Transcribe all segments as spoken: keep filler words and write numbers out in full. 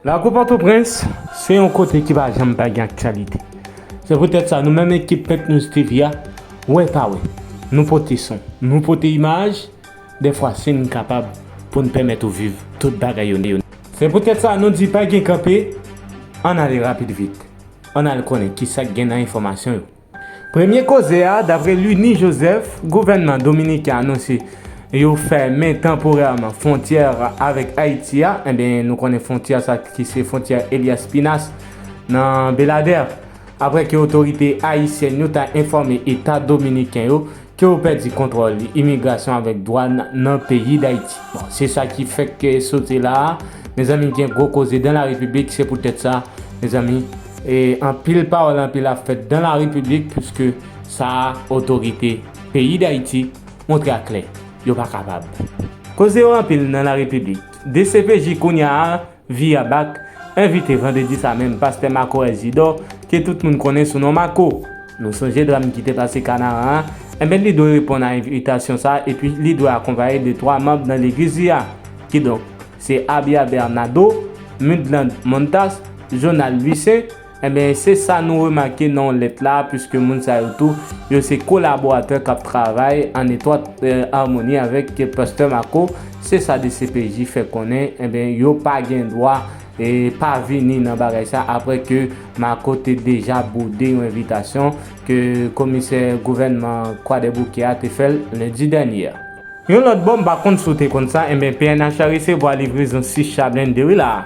Lakou Pòtoprens, se yon kote ki pa janm pa gen aktyalite. Se poutèt sa, nou menm ekip Pent News T V a, wè pa wè, nou pote son, nou pote imaj, dèfwa si n kapab, pou n pèmèt ou viv tout bagay yo. Se poutèt sa, nou di pa gen kanpe, ann ale rapid vit, ann al konnen kisa k gen nan enfòmasyon yo. Premye koze a, daprè Lunie Joseph, gouvènman dominiken anonse yo fèmen tanporèman fwontyè avèk Ayiti a. Enben, nou konnen fwontyè sa ki se fwontyè Elias Pinas nan Beladè. Apre ke otorite ayisyèn yo ta enfòme Eta dominiken yo ke yo pèdi kontwòl imigrasyon avèk dwàn nan peyi Dayiti. Bon, se sa ki fèk sote la a. Mezanmi, gen gwo koze dan la repiblik, se poutèt sa, mezanmi, e anpil pawòl, anpil ap fèt dan la repiblik, piske sa a otorite peyi Dayiti montre aklè, yo pa kapab. Koze yo anpil nan la repiblik. D C P J kounye a, Viyabak, envite vandredi sa menm pastè Marco Isidore, ke tout moun konnen sou non Marco. Nou sonje dram ki te pase Kanaran an, enben li dwe reponn a envitasyon sa a, epi li dwe akonpaye de twa manm nan legliz li a. Kidonk, se Abia Bernardo, Mudland Montas, Jonald Louissaint, enben se sa nou remake nan lèt la, piske moun sa yo tou, yo se kolaboratè k ap travay an etwat, eh, amoni avèk pastè Marco. Se sa D C P J fè konnen, enben yo pa gen dwa e pa vini nan bagay sa apre ke Marco te deja boude yon envitasyon ke komisè gouvènman Kwadèboukè a te fè l lendi dènye a. Yon lòt bò, m pa konn si w te konn sa, enben P N H la resevwa livrezon sis cha blende wi la a.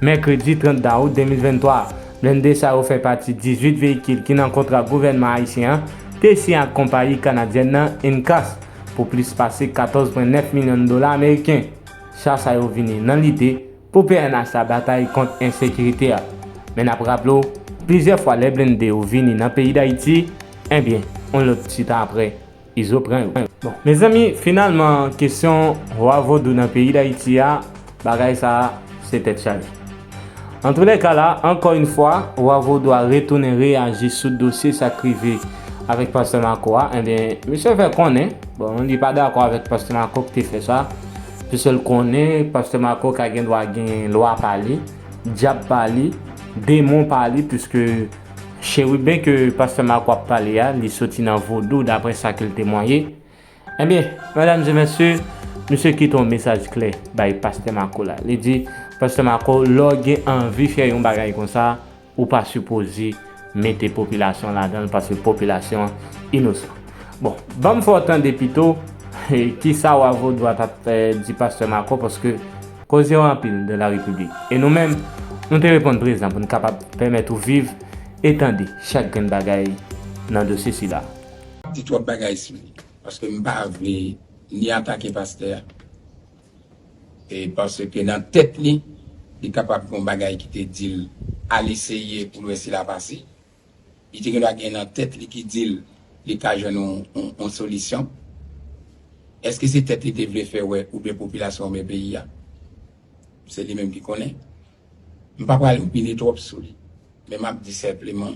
Mèkredi trant dawout de mil venntwa, blende sa yo fè pati dizuit veyikil ki nan kontra gouvènman ayisyen an te siyen ak konpayi kanadyèn nan Incas pou plis pase katòz pwen nèf milyon dola ameriken. Cha sa yo vini nan lide pou P N H la batay kont ensekirite a. Men n ap raple w, plizyè fwa lè blende yo vini nan peyi Dayiti, enbyen, yon lòt ti tan apre, Izo pran yo. Bon, mezanmi, finalman, kesyon wa vodou nan peyi Dayiti a, bagay sa a, se tèt chaje. Antoulèka la, ankò yon fwa, wa vodou a retounen reyaji sou dosye sa k rive avèk pastè Marco a. Enbyen, misye fè konnen, bon, li pa dakò avèk pastè Marco ki te fè sa, piske l konnen pastè Marco ka gen dwa gen lwa pa li, dyab pa li, demon pa li, piske cheriben ke pastè Marco ap pale a, li soti nan vodou, daprè sa ke l temwaye. Enbyen, medam e mesye, misye kite yon mesaj klè bay pastè Marco la. Li di, pastè Marco, lè w gen anvi fè yon bagay konsa, ou pa sipoze mete popilasyon ladan l, paske popilasyon an inosan. Bon, ban m fè w tande pito, kisa wa vodou a t ap, eh, di pastè Marco, paske koze yo anpil de la repiblik. E nou menm, nou te reponn prezan pou n kapab pèmèt ou viv e tande chak grenn bagay nan dosye sila. Di twòp bagay sou li, paske m pa vle ni atake pastè a, e paske nan tèt li, li kapab gen yon bagay ki te di l al eseye pou l wè si l a pase. Li te gen dwa gen nan tèt li ki di l li ka jwenn yon, yon, yon solisyon. Èske se tèt li te vle fè wè oubyen popilasyon oubyen peyi a? Se li menm ki konnen. M pa pral opine twòp sou li, men m ap di senpleman,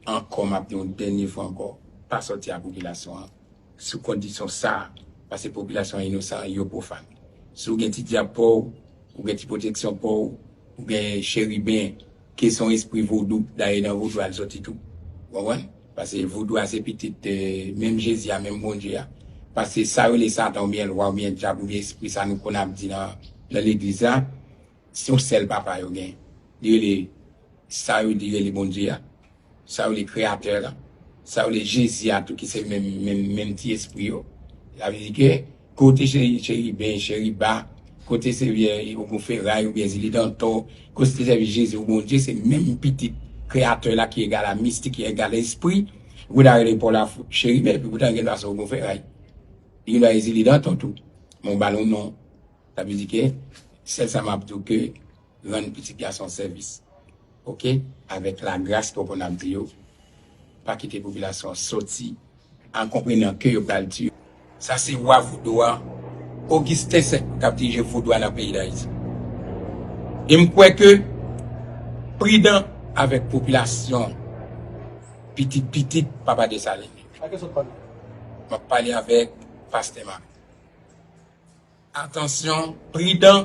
ankò, m ap di yon dènye fwa ankò, pa sòti a popilasyon an sou kondisyon sa a, paske popilasyon an inosan, yo pwofàn. Si w gen ti dyab pa w, ou gen ti pwoteksyon pa w, ou gen cheriben, ke se yon espri vodou, dayè nan vodou a l sòti tou. Ou konprann? Paske vodou a se pitit, eh, menm Jezi a, menm Bondye a. Paske sa yo rele Satan oubyen lwa oubyen dyab oubyen espri sa nou konn ap di nan, nan legliz la, se yon sèl papa yo gen. Li rele, sa yo di rele Bondye a, sa yo rele Kreyatè la, sa yo rele Jezi a tou ki se menm, menm, menm ti espri yo. Sa vle di ke kote che-, cheriben, cheriba, kote se vye Ogon Feray oubyen Zili Dantò, kote se sèvi Jezi ou Bondye, se menm pitit Kreyatè la ki egal a mistik, ki egal a espri. Ou ta rele Pòl la cheriben, epi poutan gen dwa se Ogon Feray. Li gen dwa Zili Dantò tou. Men w ba l yon non. Sa vle di ke sèl sa m ap di w ke rann pitit gason sèvis. Oke? Avèk lagras ke w konn ap di yo. Pa kite popilasyon an sòti an konprenan ke yo pral tiye. Sa se wa vodou a, Augustin sèk k ap dirije vodou a nan peyi Dayiti. E m kwè ke pridan avèk popilasyon pitit pitit Papa Desalin. M ap pale avèk pastè Mari. Atansyon, pridan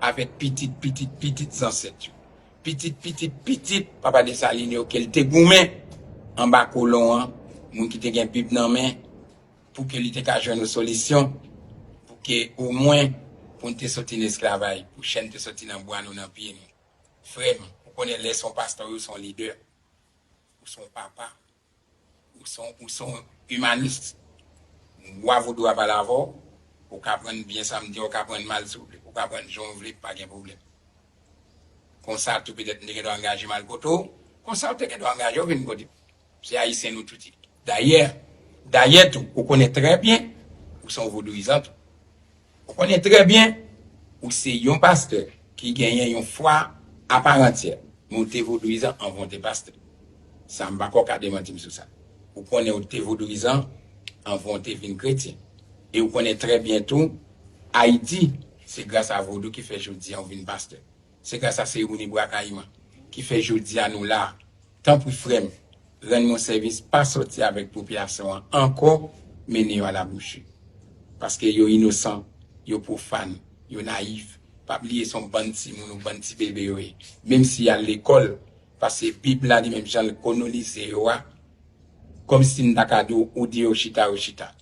avèk pitit, pitit, pitit zansèt yo. pitit, pitit, pitit Papa Desalin yo ke l te goumen anba kolon an, moun ki te gen Bib nan men, pou ke li te ka jwenn yon solisyon, pou ke omwen pou n te soti nan esklavaj, pou chèn te soti nan bwa nou, nan pye nou. Frè m, ou konnen lè se yon pastè, ou se yon lidè, ou se yon papa, ou se yon, ou se yon imanis. Wa vodou a pale avè w, ou ka pran byen sa m di, ou ka pran mal si w vle, ou ka pran jan w vle, pa gen pwoblèm. Konsa tou, petèt m te gen dwa angaje m al kote w, konsa w te gen dwa angaje w vin kote m. Se Ayisyen nou tout ye. Dayè, dayè tou, ou konnen trè byen, ou se yon vodouyizan tou. Ou konnen trè byen, ou se yon pastè ki genyen yon fwa aparantyè. Men w te vodouyizan anvan w te pastè. Sa m pa kwè w ka demanti m sou sa. Ou konnen w te vodouyizan anvan w te vin kretyen. E ou konnen trè byen tou, Ayiti, se gras a vodou ki fè jodi a w vin pastè. Se gras a seremoni Bwa Kayiman ki fè jodi a nou la. Tanpri frè m, rann mwen sèvis, pa sòti avèk popilasyon an ankò, mennen yo alabouche. Paske yo inosan, yo pwofàn, yo nayif. Pa bliye se yon bann timoun ou bann ti bebe yo ye. Menm si y al lekòl, paske Bib la li menm jan l kolonize yo a, kòmsi m ta ka di w, ou di yo chita, yo chita.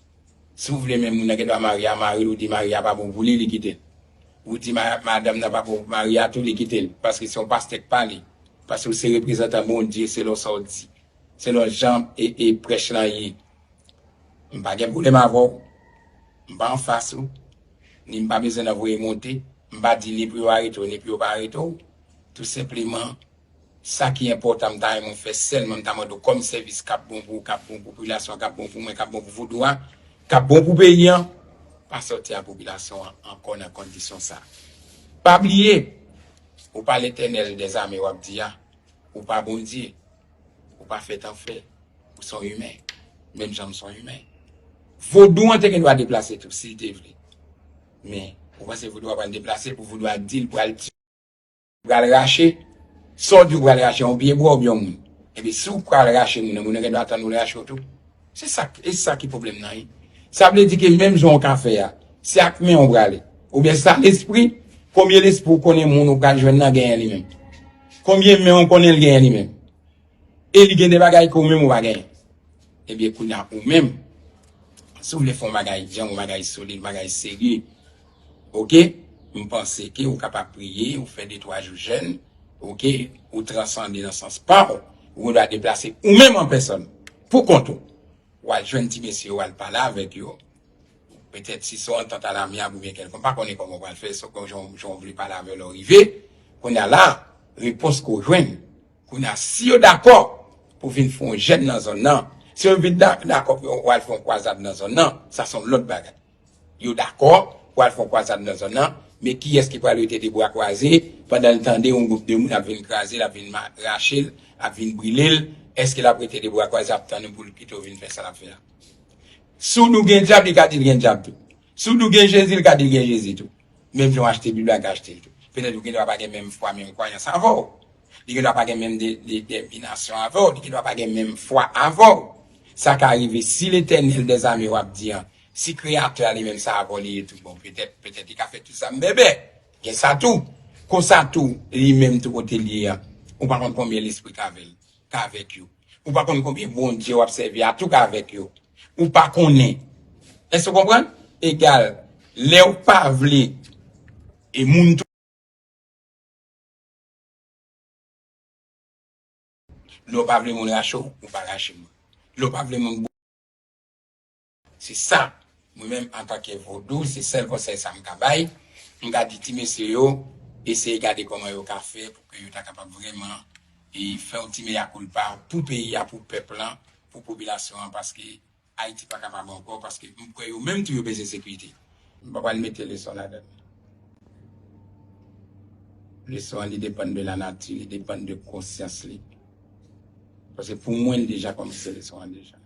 Si w vle menm moun nan gen dwa marye a mari l, ou di mari a pa bon pou li, li kite l. Ou di ma-, madanm nan pa bon pou mari a tou, li kite l. Paske se yon pastè k pale. Paske w se reprezantan Bondye selon sa w di. Selon jan e, e prèch lan ye. M pa gen pwoblèm avè w. M pa anfas ou. Ni m pa bezwen nan voye monte. M pa di ni pou yo arete w, ni pou yo pa arete w. Tou senpleman, sa ki enpòtan, m ta renmen w fè sèlman, m ta mande w kòm sèvis k ap bon pou ou, k ap bon pou popilasyon an, k ap bon pou mwen, k ap bon pou vodou a, k ap bon pou peyi an, pa sòti a popilasyon an ankò nan kondisyon sa. Pa bliye, ou pa Letènèl dèzame w ap di a, ou pa Bondye, ou pa fèt an fè, ou se yon imen, menm jan m se yon imen. Vodou an te gen dwa deplase tou, si l te vle. Men, ou panse vodou a pral deplase pou vodou a di l pral pral rache, sa w di w pral rache, yon pye bwa oubyen yon moun? Ebyen, si w pral rache moun nan, moun nan gen dwa tann ou l rache w tou. Se sa, e sa ki pwoblèm nan, wi. Sa vle di ke menm jan w ka fè a, se ak men w prale. Oubyen se sa lespri, konbyen lespri w konnen moun ou pral jwenn nan genyen li menm? Konbyen men w konnen l genyen li menm? E li gen de bagay ke ou menm ou pa genyen. Ebyen, kounye a ou menm, si w vle fè yon bagay djanm, yon bagay solid, yon bagay serye, oke, m panse ke ou kapab priye, ou fè de twa jou jèn, oke, ou transande nan sans pa w, ou gen dwa deplase ou menm an pèsòn, pou kont ou. W al jwenn ti mesye yo, w al pale avèk yo. Petèt si se yon antant alamyab oubyen kèlkonk, m pa konnen kòman w pral fè, se jan, jan w vle pale avè lè w rive. Kounye a la, repons ke w jwenn. Kounye a, si yo dakò pou vin fè yon jèn nan zòn nan, si yo vin da-, dakò pou yo al fè yon kwazad nan zòn nan, sa se yon lòt bagay. Yo dakò pou al fè yon kwazad nan zòn nan, men kiyès ki pral rete de bra kwaze pandan l tande yon gwoup de moun ap vin kraze l, ap vin ma-, rache l, ap vin brile l? Èske l ap rete de bra kwaze ap tann pou l kite w vin fè sa l ap fè a? Si w di w gen dyab, li ka di l gen dyab tou. Si w di w gen Jezi, li ka di l gen Jezi tou. Menm jan w achte Bib la, li ka achte l tou. Petèt ou gen dwa pa gen menm fwa, menm kwayans avè w. Li gen dwa pa gen menm de-, de-, denominasyon avè w. Li gen dwa pa gen menm fwa avè w. Sa ka rive si Letènèl dèzame w ap di an, si Kreyatè a li menm se avè w li ye tou, bon, petèt, petèt li ka fè tout sa m bèbè. Gen sa tou. Konsa tou, li menm tou kote l ye a, ou pa konn konbyen lespri k avè l, k avèk yo. Ou pa konn konbyen Bondye w ap sèvi a tou k avèk yo. Ou pa konnen. Èske w konprann? Egal, lè w pa vle, e moun tou. Lè w pa vle moun rache w, ou pa rache moun. Lè w pa vle moun Se sa. Mwen menm, antanke vodou, se sèl konsèy sa m ka bay. M ka di ti mesye yo, eseye gade kòman yo ka fè pou ke yo ta kapab vrèman, e, fè yon ti mea culpa pou peyi a, pou pèp lan, pou popilasyon an, paske Ayiti pa kapab ankò, paske m kwè yo menm tou yo bezwen sekirite. M pa pral mete leson ladan l. Leson an, li depann de lanati, li depann de konsyans li. Paske pou mwen, li deja kòmanse leson an deja.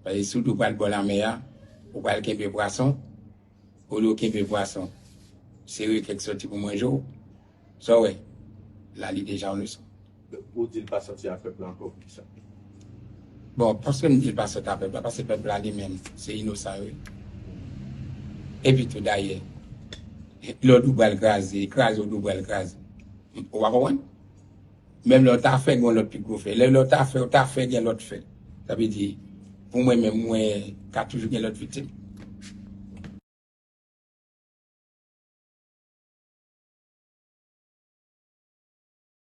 Paske si w di w pral bò lamè a, ou pral kenbe pwason, olye w kenbe pwason, se rekè k soti pou manje w, sa w wè, la li deja yon leson. Ou di l pa sòti ak pèp la ankò, poukisa? Bon, paske m di l pa sòti ak pèp la, paske pèp la li menm, se inosan yo ye. Epi tou dayè, lè w di w pral kraze, kraze w di w pral kraze. Ou pa konprann? Menm lè w ta fè, gen yon lòt pi gwo fè. Lè, lè w ta fè, w ta fè, gen lòt fè. Sa vle di, pou mwen menm, mwen ka toujou gen lòt viktim.